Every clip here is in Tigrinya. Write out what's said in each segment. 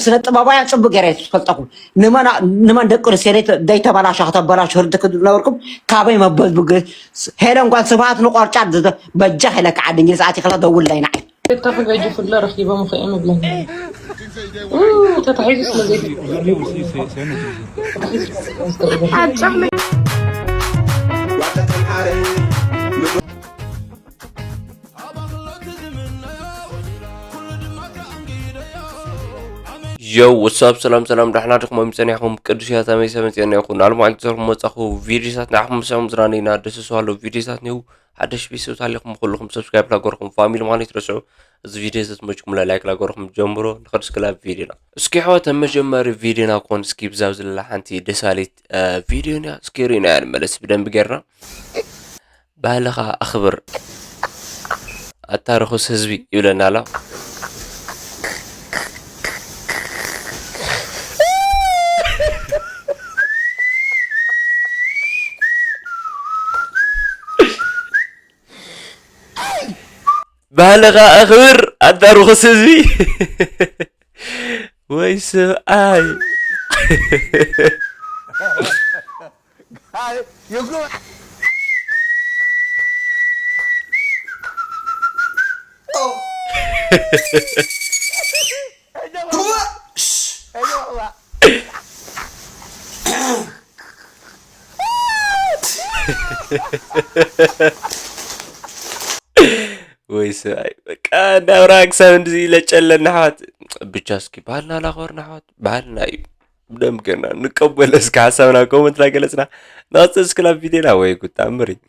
ስነ ጥበባውያን ጽቡቅ ገይረ ዝፈልጠኩም። ንመና ንመን ደቂ ኣንስትዮ ደይ-፣ ደይተበላሸ ከተበላሹ ህርዲ ክትነብርኩም ካበይ መበል ብግ-፣ ሄለን ጓል ስብሃት ንቆርጫ ዝ-፣ በጃ ሄለ ከዓዲ እንግሊዝ ኣቲ ክላ ደውል ላይ ንዓይ። ቤታ ክገጅ ፍለ ረኺቦም ከእም ብለን ተታሒዙ ስለ ዘይተ ዮ ወሳብ ሰላም ሰላም ዳሕና ድኹም ጸኒሕኩም ቅዱስ ያታ መይሰ መጽእና ይኹን ኣልማዕንቲ ዘርኩም መጻኹ ቪዲዮታት ንዓኹም ምሳኹም ዝራነይና ደስ ዝሃለዉ ቪዲዮታት ኒው ሓደሽ ቤተሰብ ታሊኹም ኩልኹም ሰብስክራይብ ላገርኩም ፋሚሊ ማለት ረስዑ እዚ ቪዲዮ ዘትመጭኩም ላይክ ላገርኩም ጀምሮ ንኸድስ ክላ ቪዲዮና እስኪ ሕወት መጀመሪ ቪዲዮና ኮን እስኪ ብዛብ ዝላ ሓንቲ ደሳሊት ቪዲዮ ኒያ እስኪ ሪና ንመለስ ብደንብ ጌርና ባህልኻ ኣኽብር ኣታ ርኹስ ህዝቢ ይብለና ኣሎ። ባህልኻ ኣኽብር ኣታ ርኹስ ህዝቢ ወይ ሰብኣይ ወይ ሰብኣይ በቃ እንዳብራ ክሳብ እንድዚ ኢለ ጨለና ኣሕዋት ብቻ እስኪ ባህልና ላኽበርና ኣሕዋት ባህልና እዩ ብደንብ ጌርና ንቀበሎ እስኪ ሓሳብና ኮመንት ናገለፅና ንቐፅል እስኪ ናብ ቪድዮና ወይ ጉድ ተኣምር እዩ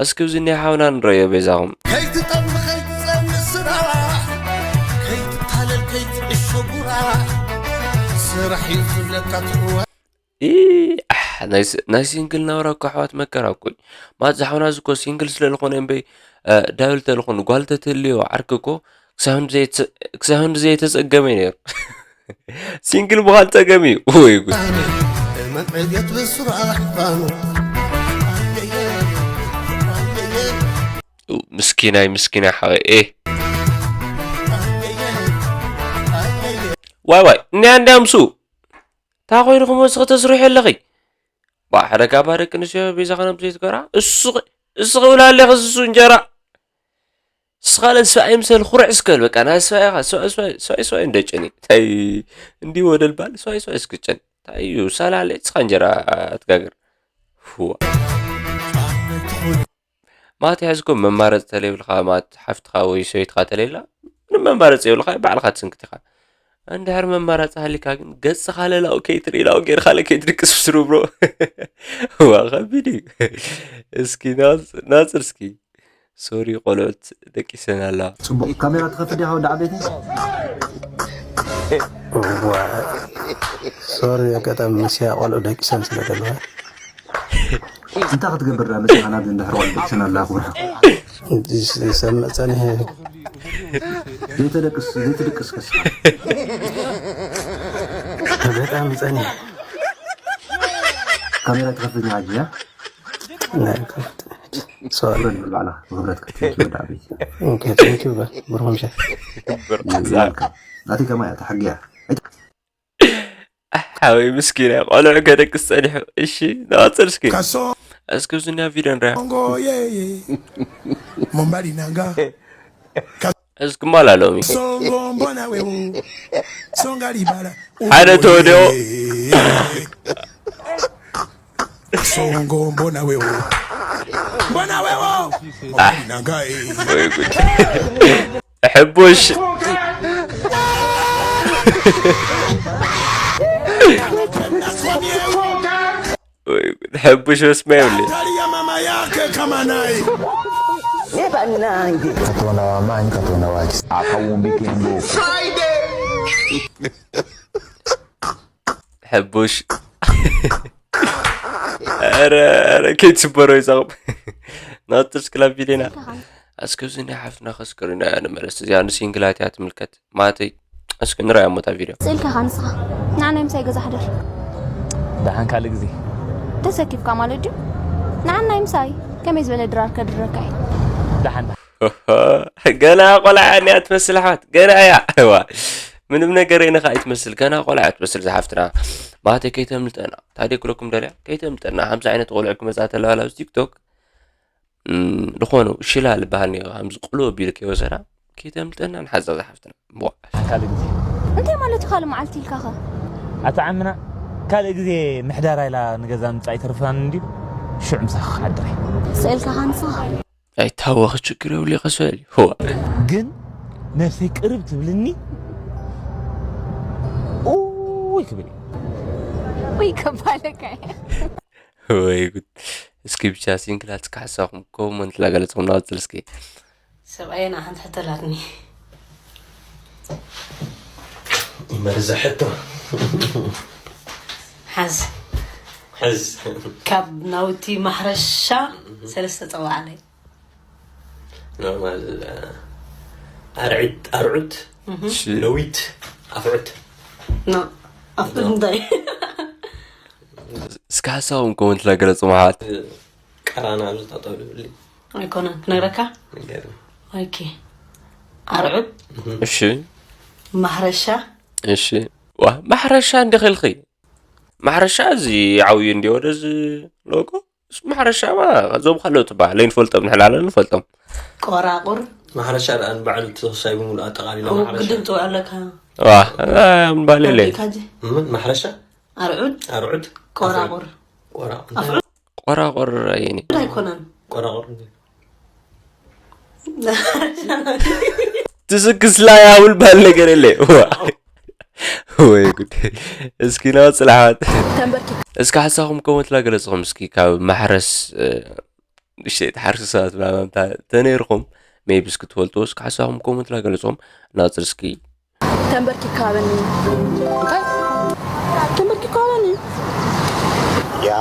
እስኪ እዚ እኒኣ ሓውና ንረዮ በይዛኹም ከይትጠሚ ከይትፀንእ ስራሕ ከይትታለል ከይትዕሾ ጉራሕ ስራሕ እዩ ዝብለካ ትእዋ ናይ ሲንግል ናብራ እኮ ኣሕዋት መከራ እኮ እዩ። ማለት ዝሓውና እዚ እኮ ሲንግል ስለ ዝኾነ እምበይ ዳብል ተልኾኑ ጓል ተትህልዮ ዓርኪ እኮ ክሳብ ክንዲ ዘይተጸገመ እዩ ነይሩ። ሲንግል ምዃን ጸገም እዩ። ወይ ጉድ። ምስኪናይ ምስኪናይ ሓወይ ኤ ዋይ ዋይ እኒኣ እንዲያ ምስኡ እንታይ ኮይንኹም ወስኺ ተስርሑ ኣለኺ? ዋ ሕደጋ እባ ደቂ ኣንስትዮ ቤዛኻ ናብ ዘይትገብራ እስኺ እስኺ ውላ ኣለኺ ስሱ እንጀራ እስኻለ ሰብኣይ ምሰል ኩርዕ እስከል በቃ ናይ ሰብኣይ ኢኻ ሰብኣይ ሰብኣይ ሰብኣይ ሰብኣይ እንደጨኒ እንታይ እንዲ ወደል ባል ሰብኣይ ሰብኣይ እስክጨኒ እንታይ እዩ ሳላለ እስኻ እንጀራ ትጋግር ዋ ማለት ሕዝኩም መማረፂ ተለይብልካ ማለት ሓፍትኻ ወይ ሰበይትኻ ተለይላ ምንም መማረፂ የብልካ ባዕልኻ ትስንክት ኢኻ እንድሕር መማረፂ ሃሊካ ግን ገፅኻ ለላው ከይትርኢ ላው ጌርካ ለ ከይትድቅስ ብስሩ ብሮ ዋ ከቢድ እዩ እስኪ ናፅር እስኪ ሶሪ ቆልዑት ደቂሰን ኣለዋ ፅቡቅ ካሜራ ትኸፍት ዲኻ ወዲ ዓበይቲ ሶሪ ኣጋጣሚ ምስያ ቆልዑ ደቂሰን ስለ ዘለዋ እንታይ ክትገብር ዳ መፅኻ ናብ እንድሕር ቆልዑ ደቂሰን ኣለዋ ክብርኻ ዝሰምዕ ፀኒሐ ዘይተደቅስ ዘይትድቅስ ከስኻ በጣም ፀኒሐ ካሜራ ትኸፍት ዲኻ ያ ኣቲ ከማያ ተሓግያ ሓወይ ምስኪና ቆልዑ ከደቅስ ጸኒሑ እሺ ንቐጽል እስኪ እስኪ ብዙ ኒያ ቪድዮ ንሪያ እስኪ ማላ ሎሚ ሓደ ተወዲኦ Songo mbona wewe. Mbona wewe. Mbona ngai. ሕቡሽ ሕቡሽ መስማ የብሉ Katuona wa maanyi katuona waki akawumbika embooko ሕቡሽ ኧረ ኧረ ከይትስበሮ ይዛቕብ ናጥር ስክላብ ቪሌና እስከ እዚ ናይ ሓፍትና ከስክርና እያ ንመለስ እዚኣ ንሲንግላት እያ ትምልከት ማተይ እስኪ ንረኣያ ሞታ ቪድዮ ስእልካ ኢኻ ንስኻ ንዓናይ ምሳይ ገዛ ሕደር ደሓን ካልእ ግዜ ተሰኪፍካ ማለት ድዩ ንዓናይ ምሳይ ከመይ ዝበለ ድራር ከድረካ እዩ ደሓን ገና ቆልዓ እያ ትመስል ኣሕዋት ገና እያ እዋ ምንም ነገር የነኻ ኣይትመስል፣ ገና ቆልዓ እያ ትመስል ዝሓፍትና። ማለተይ ከይተምልጠና፣ ታዲያ ክለኩም ደልያ ከይተምልጠና። ከምዚ ዓይነት ቆልዑ ክመጻ ተለዋላ ኣብዚ ቲክቶክ፣ እም፣ ዝኾኑ ሽላ ልበሃል ነይሩ፣ ከምዚ ቁልው ኣቢሉ ከይወሰዳ፣ ከይተምልጠና ንሓዛ ዝሓፍትና። ቧ። ካልእ ግዜ። እንታይ ማለት እዩ ካልእ መዓልቲ ኢልካኸ? ኣታ ዓምና፣ ካልእ ግዜ ምሕዳራ ኢላ ንገዛ ምጻእ ኣይተርፋን እንድዩ። ሽዑ ምሳኻ ክሓድር እየ። ስእልካ ካንሳ? ኣይታወኺ፣ ችግር የብሉ፣ ይቐሰል እዩ። ዋ። ግን ነብሰይ ቅርብ ትብልኒ። ኡይ ክብል እዩ። ወይ ከባለካ እየ። ወይ ጉድ። እስኪ ብቻ ሲንግላት እስኪ ሓሳብኩም ኮመንት ላገለጽኩም ናወጽል እስኪ። ሰብኣየን ሓንቲ ሕቶ ኣላትኒ። ይመርዛ ሕቶ። ሓዝ። ሕዝ። ካብ ናውቲ ማሕረሻ ሰለስተ ጸዋዕለይ። ኖርማል፣ እ፣ ኣርዒት፣ ኣርዑት፣ እሺ። ነዊት፣ ኣፍዑት። ኖ፣ ኣፍዑት እንታይ? እስኪ ሓሳብኩም ኮመንት ላገለጽኩም ኣሕዋት። እ፣ ቀራና ኣሎ፣ ጠጠው ልብል። ኣይኮነን፣ ክነግረካ? ንገርኒ። ኦኬ። ኣርዑት፣ እሺ። ማሕረሻ። እሺ። ዋ፣ ማሕረሻ እንዲኺ ኢልኺ? ማሕረሻ እዚ ዓብዩ እንዲ ወደዚ ሎጎ? እሱ ማሕረሻ ማ፣ እዞም ካልኦት እባ፣ ለይንፈልጦም ንሕና ለንፈልጦም። ቆራቑር። ማሕረሻ ደኣ ንባዕሉ እቲ ክሳይ ብምሉእ ኣጠቓሊላ እው፣ ማሕረሻ። ግድን ትውዕል ኣለካ። ዋ፣ እ፣ እምባሌ ለይ። ካጂ። ምን ማሕረሻ? ኣርዑት። ኣርዑት። ቆራቑር። ቆራቑር። ኣፍዑት። ቆራቑር ኣይኒ። ኣይኮነን። ቆራቑር። ትስክስ ላይ ኣውል ባል ነገር የለ። ዋ። ወይ ጉድ። እስኪ ናወጽል ኣሕዋት። ተንበርኪክ። እስኪ ሓሳኹም ኮመንት ላገለጽኹም እስኪ ካብ ማሕረስ፣ እ፣ ንእሽተይ ትሓርሱ ሰባት ምናምን እንተ-፣ ተነይርኩም፣ ሜቢ እስኪ ትፈልጡ፣ እስኪ ሓሳኹም ኮመንት ላገለጽኹም። ናወጽል እስኪ። ተንበርኪክ ሃበኒ። እንታይ? ተንበርኪክ ሃበኒ። ያ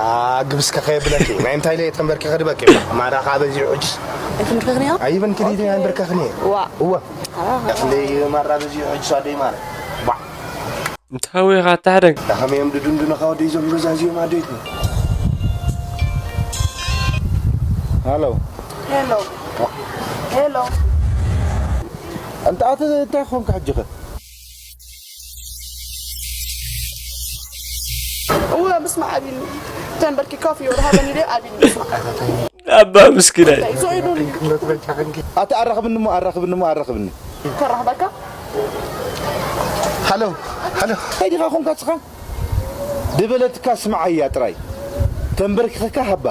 ግብስከ ከየብለኪ። ናይ እንታይ ለየ ተንበርኪኸ ድበኪ። ማራ ከኣ በዚሑ ሕጅስ። ኣይትምርክኽንዮ? ኣይበን ክዲ ኣይንበርከኽን እየ። ዋ። እወ። ኣራ። ክንደይ ማራ በዚሑ ሕጅስ ኣደይ ማራ። ዋ። እንታይ ወይ ኻታ ሕደግ? ዳኸም እዮም ድድንድኑ ኻወደይ ዞም ገዛ እዚኦም ኣደይት። ሃሎ። ሄሎ። ሄሎ። ኣንታ ኣቲ እንታይ ኾንካ ሕጂ ኸ? እወ፣ ምስማዕ ኣቢኒ። ተንበርኪካ ፍዮ ሃበኒ ኢለ ኣቢኒ ምስማዕ። ኣባ ምስኪናይ። እንታይ ይዞ ኢሉኒ? ኣቲ ኣራኽብኒ እሞ፣ ኣራኽብኒ እሞ፣ ኣራኽብኒ። ከራኽበካ? ሃሎ፣ ሃሎ። እንታይ ዲኻ ኾንካ ንስኻ? ድበለትካ ስምዓያ ጥራይ። ተንበርኪኽካ ሃባ።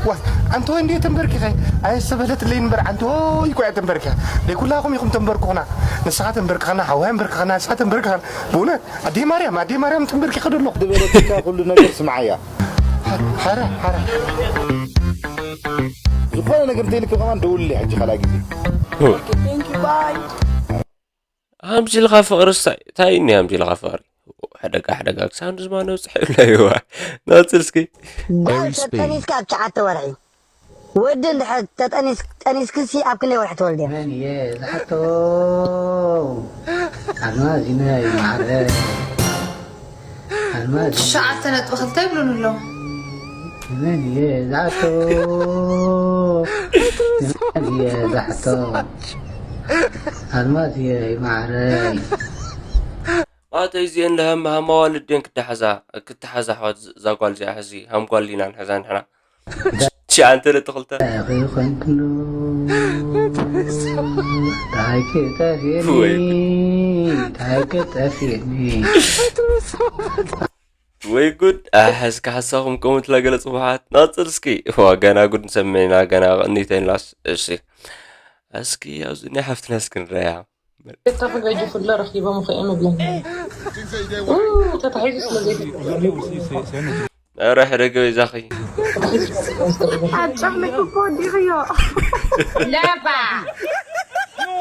ዋይ፣ ኣንተ ወይ እንዴ ተንበርኪኸ? ኣየስተበለትለይ እምበር፣ ኣንተ ወይ እኮ እያ ተንበርኪኻ። ደይ ኩላኹም ኢኹም ተንበርኩኽና። ንስኻ ተንበርክኸና፣ ሓዋይ ኣንበርክኸና፣ ንስኻ ተንበርክኸና። ብእውነት፣ ኣደይ ማርያም፣ ኣደይ ማርያም ተንበርኪኸ ዶ ኣለኹ። ዝበለትካ ኩሉ ነገር ስምዓያ። ሓረ፣ ሓረ። ዝኾነ ነገር እንተይልክ ከማን ደውልለይ ሕጂ ካልኣይ ግዜ። ኦኬ፣ thank you፣ ባይ። ኣምሲልኻ ፍቕሪ ስታይ፣ እንታይ እኒ ኣምሲልኻ ፍቕሪ? ሕደጋ፣ ሕደጋ፣ ክሳብ ንዝማ ነብፅሕ ይብለይዋ። ናፅል እስኪ። ጓል Very Spain። ተጠኒስካ ኣብ ትሽዓተ ወርሒ። ወዲ እንድሕር ተጠኒስ-፣ ጠኒስክሲ ኣብ ክንደይ ወርሒ ትወልዲ? መን እየ ዝሓቶ? ኣልማዝ ይመ ይማዕረ። ኣልማዝ ትሽዓተ ነጥቢ ክልተ ይብሉን ኣለዉ። መን እየ ዝሓቶ? መን እየ ዝሓቶ? ኣልማዝ እየ ይማዕረይ። ማእተይ እዚኤን ለሀመ ሀመ ኣዋልድ ድየን ክተሓዛ፣ ክተሓዛ ኣሕዋት ዝ-፣ እዛ ጓል እዚኣ ሕዚ ሃም ጓል ዲና ንሕዛ ንሕና። ትሽዓተ ነጥቢ ክልተ። ዳይክ ጠፊኒ፣ ወይ። ዳይክ ጠፊኒ። ወይ ጉድ፣ ኣሕ፣ እስከ ሓሳኹም ኮመንት ላገለጽ ብዙሓት። ናጽል እስኪ። ዋ፣ ገና ጉድ ንሰምዕ ኢና፣ ገና ቅኒተይንላስ። እሺ። እስኪ ኣብዚ ናይ ሓፍትና እስኪ ንረያ። ቤታ ክገጅ ፍለ ረኺቦም ኸ እዮም እብለኒ። ኡ፣ ተታሒዙ ስለ ዘይፈልጥ። ኧረ ሕደገ በይዛኺ። ኣብ ጨፍልቅ እኮ ወዲኽዮ። ለባ።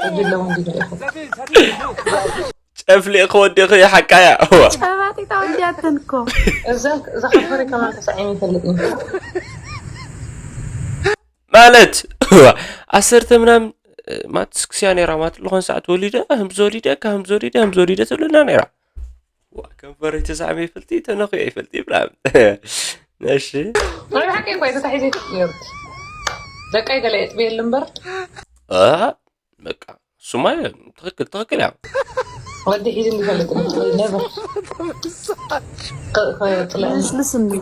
እጅ ለወንድ ይደረሰ። ጨፍሊቕ ክወዲኺ ሓቃያ። እዋ። ጨባጢጣ ወዲያተን እኮ። እዛ፣ እዛ ከፈሪ ከማን ተሳዒኑ ይፈልጥ እዩ። ማለት፣ እዋ፣ ዓሰርተ ምናምን፣ እ፣ ማትስ ክስያ ነይራ፣ ማለት፣ ዝኾነ ሰዓት ወሊደ፣ ህምዚ ወሊደ፣ ካብ ህምዚ ወሊደ፣ ህምዚ ወሊደ ትብለና ነይራ። ዋ፣ ከንፈረይ ተሳዕመ ይፈልጥ፣ ተነኺኦ ይፈልጥ ይብላ። እሺ። ናይ ብሓቂ እኮ እዩ ተታሒዘ ይፈልጥ። ደቀይ ገለ የጥብየሉ እምበር። እ፣ በቃ፣ እሱማ ትኽክል፣ ትኽክል እያ። ወዲ ሒዙ ይፈልጥ ነበር። ልስልስ እንዲ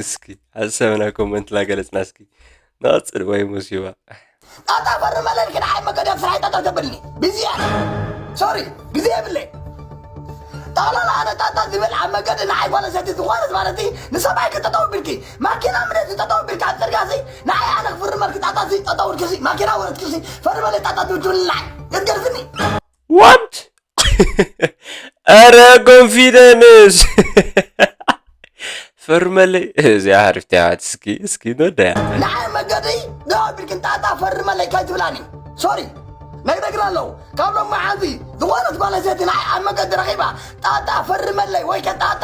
እስኪ ሓሳብና ኮመንት ላገለጽና እስኪ ንቐጽል። ወይ ሙሲባ ጣጣ ፈርመለይ ግን ኣይ መገደ ስራይ ጣጣ ተብልኒ ብዝያ ሶሪ ግዜ የብለይ። ጠቕላላ ኣነ ጣጣ ዝብል ኣብ መገዲ ንዓይ ጓል ሰቲ ዝኾነት ማለት ንሰብኣይ ክጠጠው ብልኪ ማኪና ምነት ጠጠው ብልኪ ኣብ ፅርጋሲ ንዓይ ኣነ ክፍርመልኪ ጣጣ ሲ ጠጠው ብልኪ ማኪና ወረትክሲ ፈርመለይ ጣጣ ትብል ትብልናይ የትገርፍኒ ዋት ኣረ ኮንፊደንስ ፈርመለይ እዚኣ ሓሪፍታ እያ። እስኪ እስኪ ንወዳያ ንዓይ መገዲ ደው ኣቢልክን ጣጣ ፈርመለይ ከይትብላኒ ሶሪ ነግረግራ ኣለዉ ካብ ሎም መዓልቲ ዝኾነት ጓል ኣንስተይቲ ንዓይ ኣብ መገዲ ረኺባ ጣጣ ፈርመለይ ወይ ከ ጣጣ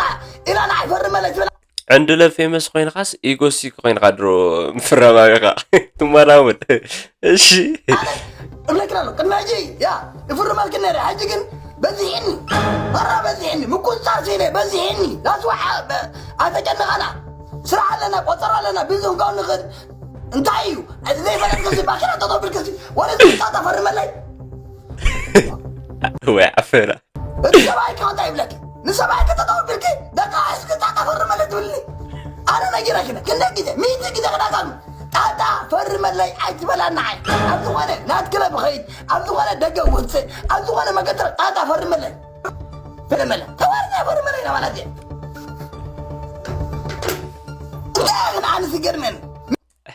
ኢላ ንዓይ ፈርመለይ ትብላ ዕንድለ ፌመስ ኮይንካስ ኢጎስቲክ ኮይንካ ድሮ ምፍራማሚኻ ትመራመድ እሺ እብለግራ ኣለዉ ቅድሚ ሕጂ ያ ይፍርመልክን ነረ ሕጂ ግን በዚሕኒ በራ በዚሕኒ ምቁፅፃር ሲለ በዚሕኒ ዳስዋ ኣተጨነኻና ስራሕ ኣለና ቆፀሮ ኣለና ብዙ ክንከውን ንኽእል እንታይ እዩ እዚ ዘይፈለጥክሲ ባኪና ተጠብልክሲ ወደ ጣጣ ፈርመለይ ወይ ዓፈራ እቲ ሰብኣይ ከ እንታይ ይብለኪ ንሰብኣይ ከተጠብልኪ ደቃ እስኪ ጣጣ ፈርመለይ ትብልኒ ኣነ ነጊረኪነ ክንደ ግዜ ሚእቲ ግዜ ክዳጋሉ ጣጣ ፈርመለይ ኣይትበላና ዓይ ኣብ ዝኾነ ናት ክለብ ኸይድ ኣብ ዝኾነ ደገ ውፅእ ኣብ ዝኾነ መገትረ ጣጣ ፈርመለይ ፈርመለይ ተዋርኛ ፈርመለይ ና ማለት እየ እንታይ ግን ኣነ ዝገርመኒ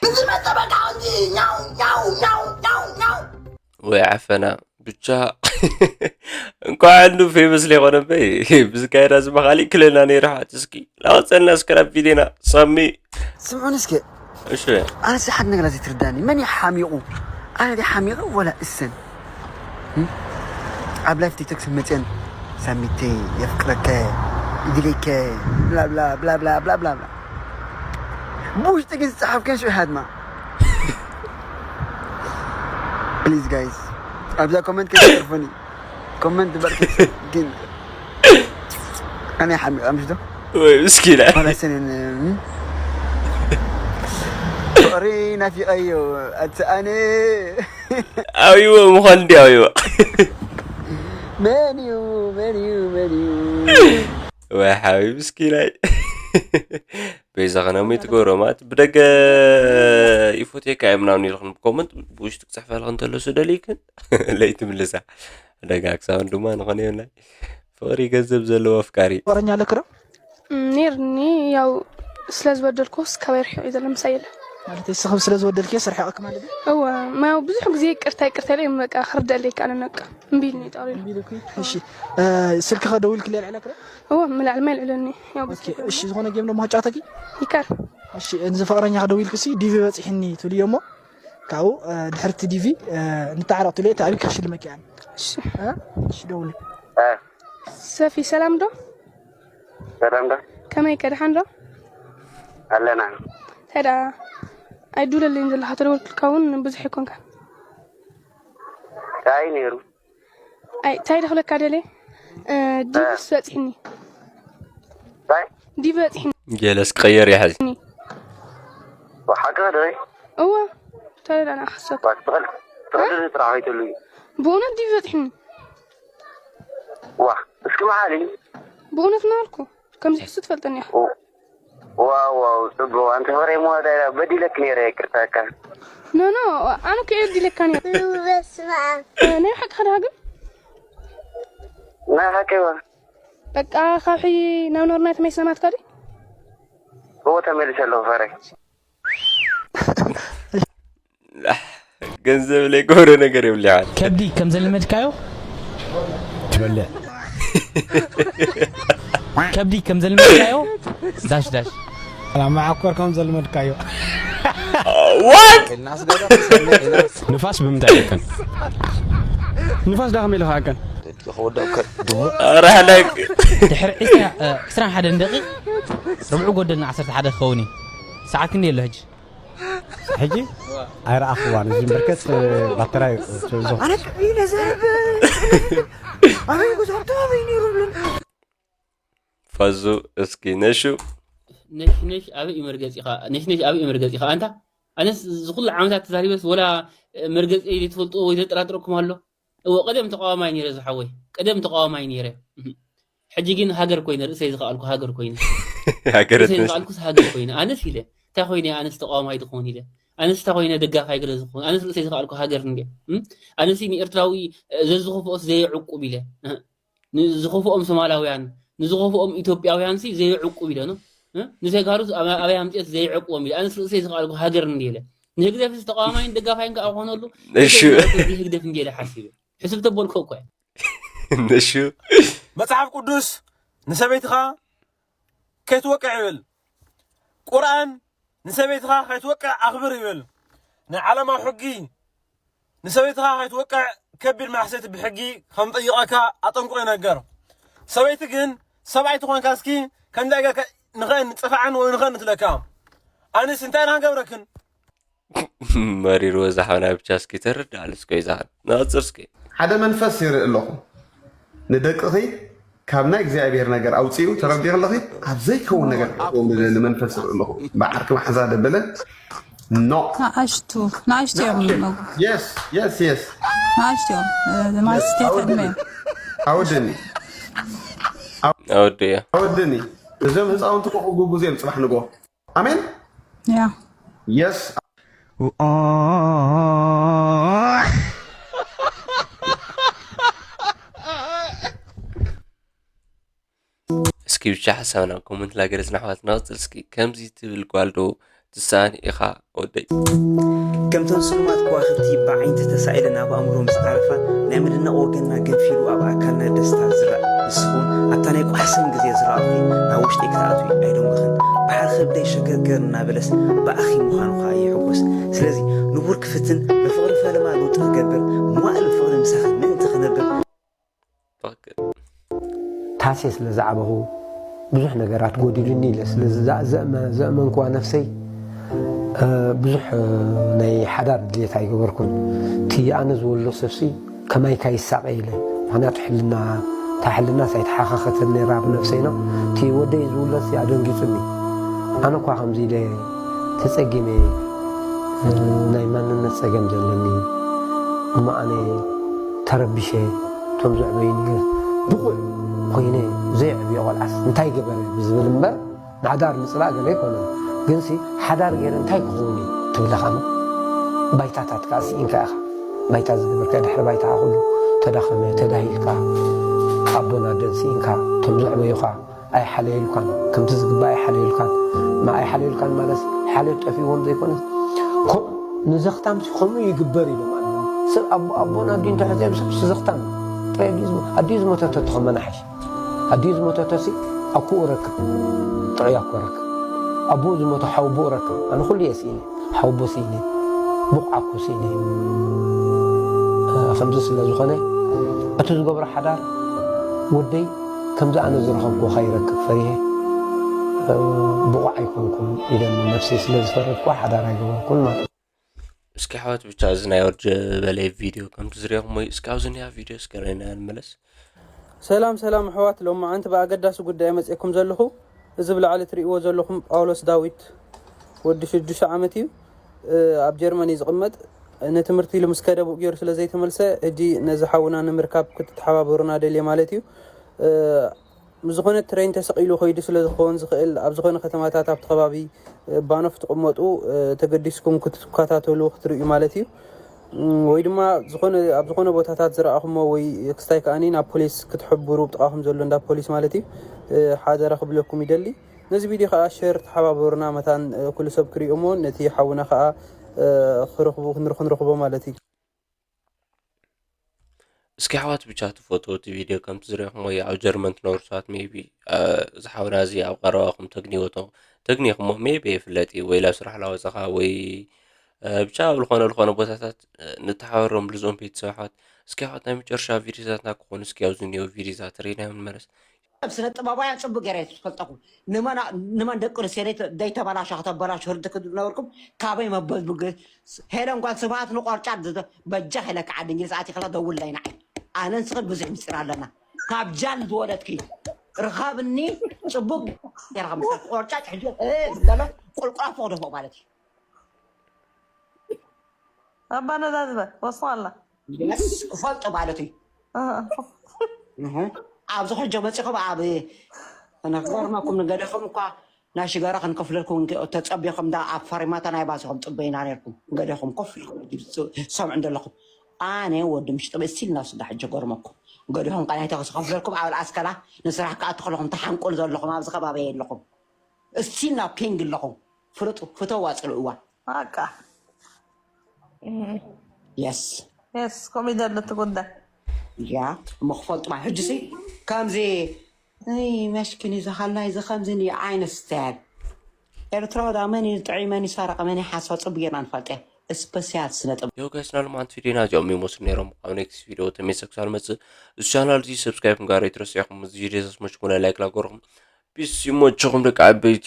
እዚ መጠበቃ እንጂ ኛው ኛው ኛው ኛው ኛው ወይ ዓፈና ብቻ እንኳዕ እንዱ ፌመስ ሌኾነ በይ ብዝካየዳ ዝመኻሊእ ክለና ነይሩ ሓቲ እስኪ ላወፀልና እስከ ናብ ቪድዮና ሳሚ ስምዑን እስከ እሺ ኣነስ ሓደ ነገር ዘይትርዳኒ መን እዩ ሓሚቑ ኣነ ድየ ሓሚቐ ወላ እሰን እም? ኣብ ላይፍ ቲክቶክ ስመፅአን ሳሚተይ የፍቅረከ ይድለይከ ብላብላ ብላብላ ብላብላ ብላ ብውሽጢ ግን ዝፀሓፍከን ሽዑ ሃድማ ፕሊዝ ጋይስ ኣብዛ ኮመንት ከይተርፈኒ ኮመንት በርክ ግን ኣነ ሓሚቐ ምሽ ዶ ወይ ምስኪና ዋላ ሰነን ፍቅሪ ናፊቀዮ ኣቲ ኣነ ኣብይዎ ምዃን እንዲ ኣብይዎ መን እዩ መን እዩ መን እዩ ወይ ሓቢ ምስኪናይ በይዛ ከነሚ ትገብሮ ማለት ብደገ ይፎቴካ እየ ምናምን ኢልክን ብኮመንት ብውሽጡ ክፅሕፈልክ እንተሎ ስደልይክን ለይትምልሳ ደጋ ክሳብ ድማ ንኾነ የብላይ ፍቕሪ ገንዘብ ዘለዎ ኣፍቃሪ ፍቅረኛ ኣለክ ዶ ነይርኒ ያው ስለ ዝበደልኩስ ካባይ ርሒቑ እዩ ዘሎ ምሳይ የለ ማለት እስኽብ ስለ ዝወደድክዮ ስርሒቕክ ማለት እዩ እወ ያው ብዙሕ ግዜ ይቅርታ ይቅርታ ኢለ እሞ በቃ ክርደለይ ከኣነ በቃ እምቢ ኢልኒ ጠቕሊሉ ቢልኩ እሺ ስልኪ ከደውልክለይ ልዕለክ ዶ እወ ምላዕሊ ማይ ልዕለኒ ያው ብዙሕ እሺ ዝኾነ ጌም ደሞ ክጫወተኪ ይካል እሺ እዚ ፍቅረኛ ከደውልክሲ ዲቪ በፂሕኒ ትብልዮ እሞ ካብኡ ድሕርቲ ዲቪ ንተዓረቕ ትብልዮ እቲ ኣብይ ክሽልመኪ ኣነ እሺ እሺ ደውሊ ሰፊ ሰላም ዶ ሰላም ዶ ከመይ ከድሓን ዶ ኣለና እንታይ ደኣ ኣይድውለለይን ዘለኻ ተደወልኩልካ እውን ብዙሕ ኣይኮንካ ታይ ነይሩ ኣይ እንታይ ደኽለካ ደለ ዲቪስ በፂሕኒ ታይ ዲቪ በፂሕኒ ጀለስ ክቐየር ይሓዝ ሓቂ ዶ እወ እንታይ ደኣ ንኣኽሰብ ትቐልድ ጥራሕ ኣይትብሉ ብእውነት ዲቪ በፂሕኒ ዋ እስኪ መሓሪ ብእውነት እናበልኩ ከምዚ ሕሱ ትፈልጠኒ ኢኻ ዋው ዋው ጽቡቅ ኣንቲ ፍሬ ሞ በዲለክ ነይረ ይቅርታካ ኖ ኖ ኣነ እኮ እየ በዲለካ ነይረ በስመ ኣብ ናይ ሓቂ ከድሃ ግን ናይ ሓቂ ዋ በቃ ካብ ሕጂ ናብ ኖርና ተመይሰማትካ ድዩ እዎ ተመሊሰ ኣለኹ ፈረይ ገንዘብ ለይገብሮ ነገር የብልዓል ከብዲ ከም ዘልመድካዮ ትበልዕ ከብዲ ከም ዘልመድካዮ ዳሽ ዳሽ መዓኮር ከም ዘልመድካዮ ዋት ንፋስ ብምንታይ ይከን ንፋስ ዳኸም ኢልካ ከን ራሕላይ ድሕሪ ዕስራ- እ፣ ዕስራን ሓደን ደቂቕ ርብዑ ጎደልና ዓሰርተ ሓደ ክኸውን እዩ ሰዓት ክንደይ ኣሎ ሕጂ ሕጂ ኣይረኣኽዋን እዚ በርከት ባተራይ ትብዞ ኣነ ክብሪ ነዘርብ ኣበይ ጉዛብቶ ኣበይ ነይሩ ብለን ፈዙ እስኪ ነሹ ነሽነሽ ኣበይ እዩ መርገፂኻ ነሽነሽ ኣበይ እዩ መርገፂኻ ኣንታ ኣነስ ዝኩሉ ዓመታት ተዛሪበስ ወላ መርገፂ ዘይትፈልጥዎ ወይ ዘጠራጥረኩም ኣሎ እዎ፣ ቀደም ተቃዋማይ ነይረ ዝሓወይ፣ ቀደም ተቃዋማይ ነይረ። እህ። ሕጂ ግን ሃገር ኮይነ፣ ርእሰይ ዝኸኣልኩ ሃገር ኮይነ። ሃገር ርእሰይ ትመስል። ዝኸኣልኩስ ሃገር ኮይነ። ኣነስ ኢለ፣ እንታይ ኮይነ ኣነስ ተቃዋማይ ዝኸውን ኢለ። ኣነስ እንታይ ኮይነ ደጋፋይ ገለ ዝኸውን። ኣነስ ርእሰይ ዝኸኣልኩ ሃገር እንድየ። እም? ኣነስ ንኤርትራዊ፣ እ፣ ዘዝኸፍኦስ ዘየዕቁብ ኢለ። እህ። ንዝኸፍኦም ሶማላውያን፣ ንዝኸፍኦም ኢትዮጵያውያን ሲ ዘየዕቁብ ኢለ ነው። እ? ንተጋሩስ ኣብ-፣ ኣበይ ኣምፅኦስ ዘየዕቁቦም ኢለ። ኣነስ ርእሰይ ዝኸኣልኩ ሃገር እንድየ ኢለ። ንህግደፍስ ተቃዋማይን ደጋፋይን ከኣ ክኾነሉ፣ እሺ። ርእሰይ ዝኸኣልኩ ህግደፍ እንድየ ኢለ ሓሲበ። ሕስብ ተበልኮ እኮ እየ። እሺ። መጽሓፍ ቅዱስ ንሰበይትኻ ከይትወቅዕ ይብል። ቁርኣን ንሰበይትኻ ከይትወቅዕ ኣኽብር ይብል። ናይ ዓለማዊ ሕጊ ንሰበይትኻ ከይትወቅዕ ከቢድ ማሕሰይቲ ብሕጊ ከም ጠይቐካ ኣጠንቁ ይነገር። ሰበይቲ ግን ሰብኣይ ትኾንካ እስኪ ከምዚ ጌርካ ንኸን ንጽፍዓን ወይ ንኸን ንትለካ። ኣንስ እንታይ ኢና ክንገብረክን? መሪርዎ ዝሓውና ብቻ እስኪ ተረዳእ እስኮ ይዛኸን ንቐጽር እስኪ። ሓደ መንፈስ ይርኢ ኣለኹ ንደቅኺ ካብ ናይ እግዚኣብሔር ነገር ኣውፅኡ ተረዲኺ ኣለኺ ኣብ ዘይከውን ነገር ክእትዎም ንደሊ መንፈስ ይርኢ ኣለኹ ብዓርኪ ማሕዛ ደበለ ኖ ንኣሽቱ ንኣሽቱ እዮም yes yes yes ንኣሽቱ እዮም ማስቴት ዕድመ እዮም ኣወደኒ ኣወዱ እያ ኣወደኒ እዞም ህፃውንቲ ክጉጉዙ እዮም ፅባሕ ንጎ ኣሜን ያ yes እስኪ ብቻ ሓሳብና ኮመንት ላገለጽና ኣሕዋትና ቅጽል እስኪ ከምዚ ትብል ጓል ዶ ትሰኣን ኢኻ ወደይ። ከምተን ስሉማት ከዋኽብቲ ብዓይንቲ ተሳኢለን ኣብ ኣእምሮ ምስ ዓረፋ ናይ ምድናቕ ወገንና ገንፊሉ ኣብ ኣካልና ደስታ ዝረእ ንስኹን ኣብታ ናይ ቋሕሰን ግዜ ዝረኣኹኺ ናብ ውሽጠይ ክትኣትዊ ኣይደንጎኽን በሓር ከብደይ ሸገርገር እናበለስ ብኣኺ ምዃኑ ኸኣ ይሕጎስ ስለዚ ንቡር ክፍትን ብፍቕሪ ፈለማ ልውጢ ክገብር መዋእል ፍቕሪ ምሳኺ ምእንቲ ክነብር ትኽክል። ታሴ ስለ ዝዓበኹ ብዙሕ ነገራት ጎዲሉኒ ኢለ ስለ ዝዛ- ዘእመ- ዘእመንኩዋ ነፍሰይ እ፣ ብዙሕ እ፣ ናይ ሓዳር ድሌት ኣይገበርኩን እቲ ኣነ ዝወልዶ ሰብሲ ከማይ ካይሳቐ ኢለ ምክንያቱ ሕልና እታ ሕልናስ ኣይተሓኻኸተን ነራ ብነፍሰይና እቲ ወደይ ዝውለድሲ ኣደንጊጹኒ ኣነ እኳ ከምዚ ኢለ ተጸጊመ እ፣ ናይ ማንነት ጸገም ዘለኒ እሞ ኣነ ተረቢሸ እቶም ዘዕበዩኒ ብቑዕ ኮይነ ዘየዕብዮ ቆልዓስ እንታይ ገበረ ብዝብል እምበር ንሓዳር ምፅላእ ገለ ኣይኮነን ግንሲ ሓዳር ገይረ እንታይ ክኸውን እዩ ትብለኻ ባይታታት ከዓ ስኢንካ ኢኻ ባይታ ዝገበርካ ድሕሪ ባይታ ኩሉ ተዳኸመ ተዳሂልካ ኣቦን ኣደን ስኢንካ እቶም ዘዕበዩኻ ኣይሓለየልካን ከምቲ ዝግባእ ኣይሓለየልካን ማ ኣይሓለየልካን ማለት ሓልዮት ጠፊእዎም ዘይኮነስ ከምኡ ንዘኽታም ከምኡ ይግበር ኢሎም ኣለዉ ሰብ ኣቦ ኣቦን ኣዲን ተሕፅኦም ሰብ ዘኽታም ጥራይ ኣዲኡ ዝሞተቶ ተኸመናሓሽ ኣዲኡ ዝሞተቶሲ ኣኩኡ ረክብ ጥዑይ ኣኮ ረክብ ኣቦኡ ዝሞቶ ሓወቦኡ ረክብ ኣነ ኩሉ እየ ስኢነ ሓወቦ ስኢነ ብቑዓኩ ስኢነ ከምዚ ስለ ዝኾነ እቲ ዝገብሮ ሓዳር ወደይ ከምዚ ኣነ ዝረኸብኩ ካይረክብ ፈሪሄ ብቑዕ ኣይኮንኩን ኢለኒ ነብሰይ ስለ ዝፈረድኩ ሓዳር ኣይገበርኩን ማለት እዩ። እስኪ ኣሕዋት ብቻ እዚ ናይ ወዲ በለይ ቪድዮ ከምቲ ዝሪኦኹሞ እዩ እስኪ ኣብዚ ኒኣ ቪድዮ እስኪ ርኢና ንመለስ። ሰላም ሰላም ኣሕዋት ሎማዓንቲ ብኣገዳሲ ጉዳይ መፅኤኩም ዘለኹ እዚ ብላዕሊ ትሪእዎ ዘለኹም ጳውሎስ ዳዊት ወዲ ሽዱሽተ ዓመት እዩ ኣብ ጀርመን እዩ ዝቕመጥ ንትምህርቲ ኢሉ ምስ ከደ ብኡ ገይሩ ስለ ዘይተመልሰ ሕጂ ነዚ ሓውና ንምርካብ ክትተሓባበሩና ደልየ ማለት እዩ ብዝኾነ ትሬን ተሰቒሉ ከይዱ ስለ ዝኸውን ዝኽእል ኣብ ዝኾነ ከተማታት ኣብቲ ከባቢ ባኖፍ ትቕመጡ ተገዲስኩም ክትከታተሉ ክትርእዩ ማለት እዩ ወይ ድማ ዝኾነ ኣብ ዝኾነ ቦታታት ዝረኣኹሞ ወይ ክስታይ ከኣኒ ናብ ፖሊስ ክትሕብሩ ብጥቓኹም ዘሎ እንዳ ፖሊስ ማለት እዩ ሓደራ ክብለኩም ይደሊ ነዚ ቪድዮ ከዓ ሸር ተሓባበሩና መታን ኩሉ ሰብ ክሪኦሞ ነቲ ሓውና ከዓ ክረኽቡ ክንረኽቦ ማለት እዩ እስኪ ኣሕዋት ብቻ ትፈትዎ እቲ ቪድዮ ከምቲ ዝሪኦኹሞ እዩ ኣብ ጀርመን ትነብሩ ሰባት ሜቢ ዝሓውና እዚ ኣብ ቀረባኹም ተግኒዎ ተግኒኹሞ ሜቢ የፍለጥ እዩ ወይ ላብ ስራሕ ላወፀኻ ወይ ብቻ ኣብ ዝኾነ ዝኾነ ቦታታት ንተሓባበሮም ልዝኦም ቤተሰብ ኣሕዋት እስኪ ኣሕዋት ናይ መጨረሻ ቪድዮታትና ክኾኑ እስኪ ኣብዚ እኒኦ ቪድዮታት ርኢናዮም ንመለስ ሰብ ስነ ጥበባውያን ጽቡቅ ገይረ እየ ዝፈልጠኩም። ንመን ንመን ደቂ ኣንስትዮ ደይ- ደይተበላሾ ከተበላሹ ህርዲ ክትብሉ ነበርኩም ካበይ መበል ብግ ሄለን ጓል ስብሃት ንቆርጫ ድ- በጃ ሄለ ከዓዲ እንግሊዝ ኣቲ ከላ ደውለይ ንዓይ ኣነ ንስኽን ብዙሕ ምስጢር ኣለና ካብ ጃን ዝወለድኪ ርኸብኒ ጽቡቅ ገይርካ ምሳልኪ ቆርጫጭ ሕጂ እ ዝብለሎ ቁልቁላ ፎቕ ደፎቕ ማለት እዩ ኣባ ነዛ ዝበል ወስቕ ኣላ Yes ክፈልጡ ማለት እዩ። ኣብዚ ሕጂ መፂኹም ኣብ ንክገርመኩም ንገደኹም እኳ ናይ ሽጋራ ክንከፍለልኩም ተፀቢኹም ዳ ኣብ ፈሪማታ ናይ ባስኹም ፅበይና ነርኩም። ገደኹም ኮፍ ኢልኩም ሰምዑ እንደለኹም ኣነ ወዲ ምሽጢ እስቲል ናብ ስዳ ሕጂ ገርመኩም። ገደኹም ቀናይተ ክኸፍለልኩም ኣብ ኣስከላ ንስራሕ ክኣቱ ከለኹም ተሓንቁል ዘለኹም ኣብዚ ከባቢ የለኹም። እስቲል ናብ ፒንግ ኣለኹም። ፍለጡ ፍተዋ ፅልእዋ። በቃ የስ የስ ኮሚደር ልትጉዳይ ያ እሞ ክፈልጡ ማለት ሕጂ ሲ ከምዚ እይ መስኪን እዩ ዝኻልና እዩ ዝኸምዚ እዩ ዓይነት ስታይል ኤርትራዊ ዳ መን እዩ ጥዑይ መን ይሳረቐ መን ይሓስዋ ፅቡቅ ጌርና ንፈልጠ ስፐሲያል ስነ ጥበብ Yo guys፣ ናይ ሎማዓንቲ ቪድዮና እዚኦም ይመስሉ ነይሮም። ኣብ ኔክስት ቪድዮ ተመልሰ ክሳብ መፅእ፣ እዚ ቻናል እዚ ሰብስክራይብ ምግባር ኣይትረስዑ ኢኹም። እዚ ቪድዮ ተስመችኩም ላይክ ላገርኩም። ፒስ ይመችኹም ደቂ ዓበይቲ።